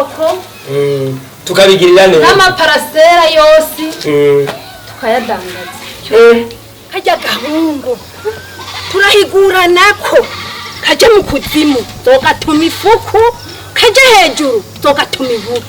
N'amasoko. Tukabigirira neza. N'amaparasera yose tukayadandaza. Kajya gahungu turahigura nako kajya mu kuzimu, zogatuma ifuku, kajya hejuru, zogatuma ivubu.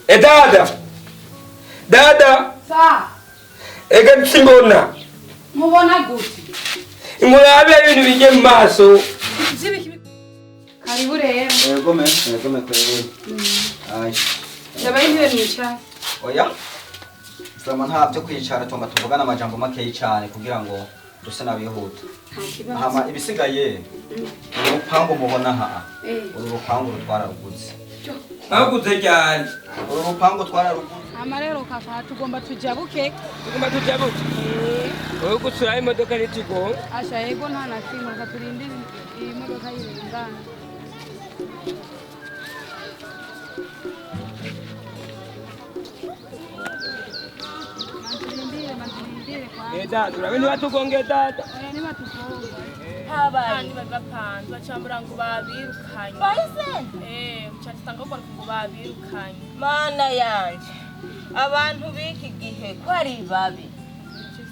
E dada, dada. Sa. Ega simbona. Mubona gute? Murabe ibintu bijye mu maso. Karibu rero. Yego me, yego me, karibu. Ay. Ndabaye intebe mwicara. Oya. Sama nta byo kwicara, tugomba tuvugana amajambo makeyi cyane kugira ngo duse n'abihuta. Nta kibazo. Hama ibisigaye, uru rupangu mubona aha. Uru rupangu rutwararuguze. Baguze cyane. Uru rupangu twararuguze. Amarero kaka, tugomba tujabuke. Tugomba tujabuke. Wowe gusura imodoka n'itigo. Asha, yego, nta na kimwe, reka turindire iyi modoka yirengana. Manturindire, manturindire kwa. Eh dada, urabe ntibatugonge dada. Oya, ntibatugonga. Habaye bapanze bacambura ngo babirukanye. Bahise. Cyatanga ko ngo babirukanye. Mana yanje, abantu b'iki gihe ko ari babi.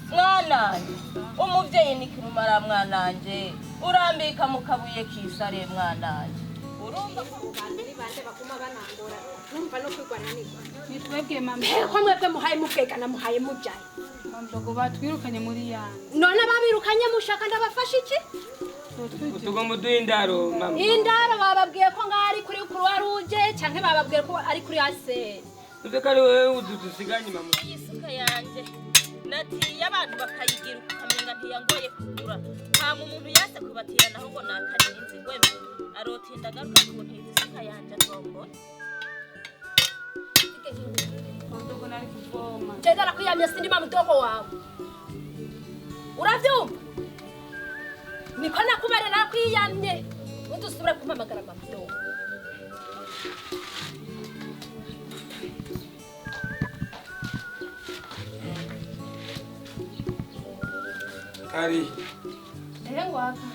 Mwananje, umuvyeyi ni kirumara. Mwananje, urambika mu kabuye kisare. Mwananje, urumva ko Ni bande baguma banangora? Numva no kwigwananirwa. Ni twebwe mama. Ko mwebwe muhaye mubwegana, muhaye mujaye? Mdogo, batwirukanye muri yanjye. None babirukanye mushaka ndabafasha iki? Tugomba uduhe indaro mama. Indaro bababwiye ko ngaho ari kuri Croix Rouge, canke bababwiye ko ari kuri ACR? Uze ko ari wowe udusiganye mama. Iyi suka yanje natiye abantu bakayigira ukamenga ntiyangoye kugura. Hama umuntu yase kubatira naho ngo nakanira inzigweme, arotinda agaruka kuntiza isuka yanje atombora. Mdogo, nari kuvoma. Je narakwiyamye, sindi mdogo wawe, uravyumva? Niko nakubara, nakwiyamye, udusubira kumpamagara mdogo. Ari. Ehe, ngwaka.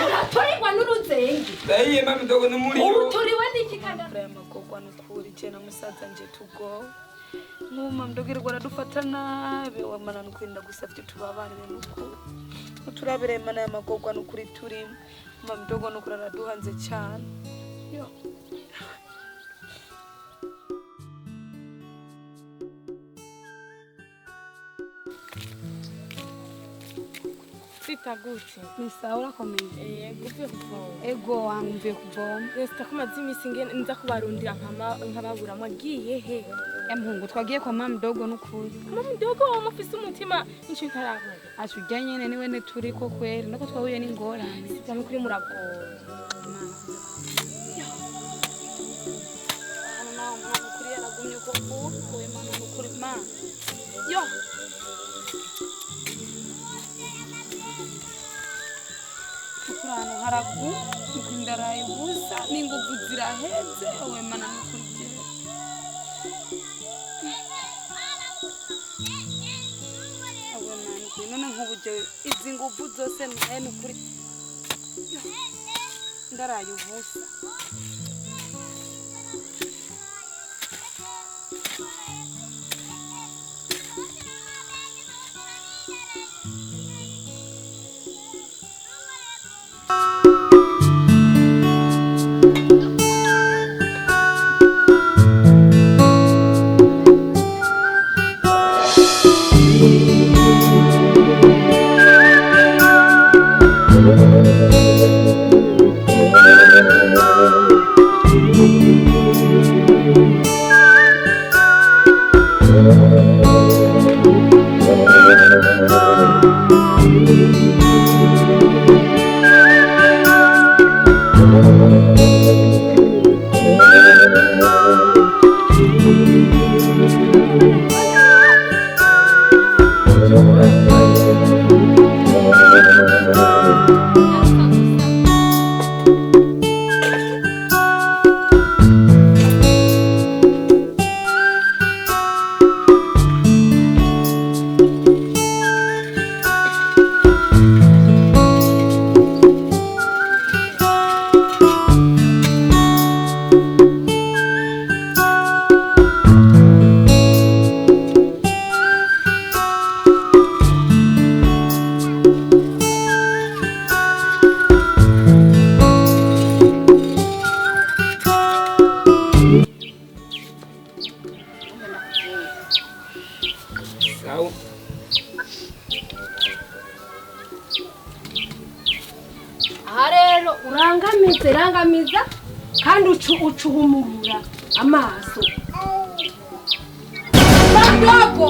Uraturirwa n'uruzenge. Ndahiye mama mdogo n'umuriro. Uturiwe n'iki kandi? Aya magorwa nukuri, je na musaza nje tugowe. Nk'ubu mdogo irwa aradufata nabi. Wamana nukuri, ndagusavye tubabarire nukuri. Uturabire mana aya magorwa nukuri turimo. Mama mdogo nukuri araduhanze cyane. Yo. Sita, gute? Ni sawa, urakomeye? Yego, uvuye kuvoma? Ego wangu, mvuye kuvoma. Sita, ko maze iminsi ngene nza kubarundira nkababura, mwagiye he? Mpungu, twagiye kwa mama mdogo nukuri. Mama mdogo wawe mufise umutima nico ntarabona. Asha, urya nyene niwe ne turiko kweri, nako twahuye n'ingorane. Sita, nukuri muragowe. Hano naho mwana nukuri yaragumye uko uwe mwana nukuri ma. Yo. Nukuri ahantu haragu, nukuri ndaraye ubusa, n'inguvu ziraheze, owe mana nukuri jewe. Owe mana nukuri, none nk'ubu jewe izi nguvu zose naye nukuri. Yo. Ndaraye ubusa. Uramukandamiza kandi ucuhumura amaso. Madogo.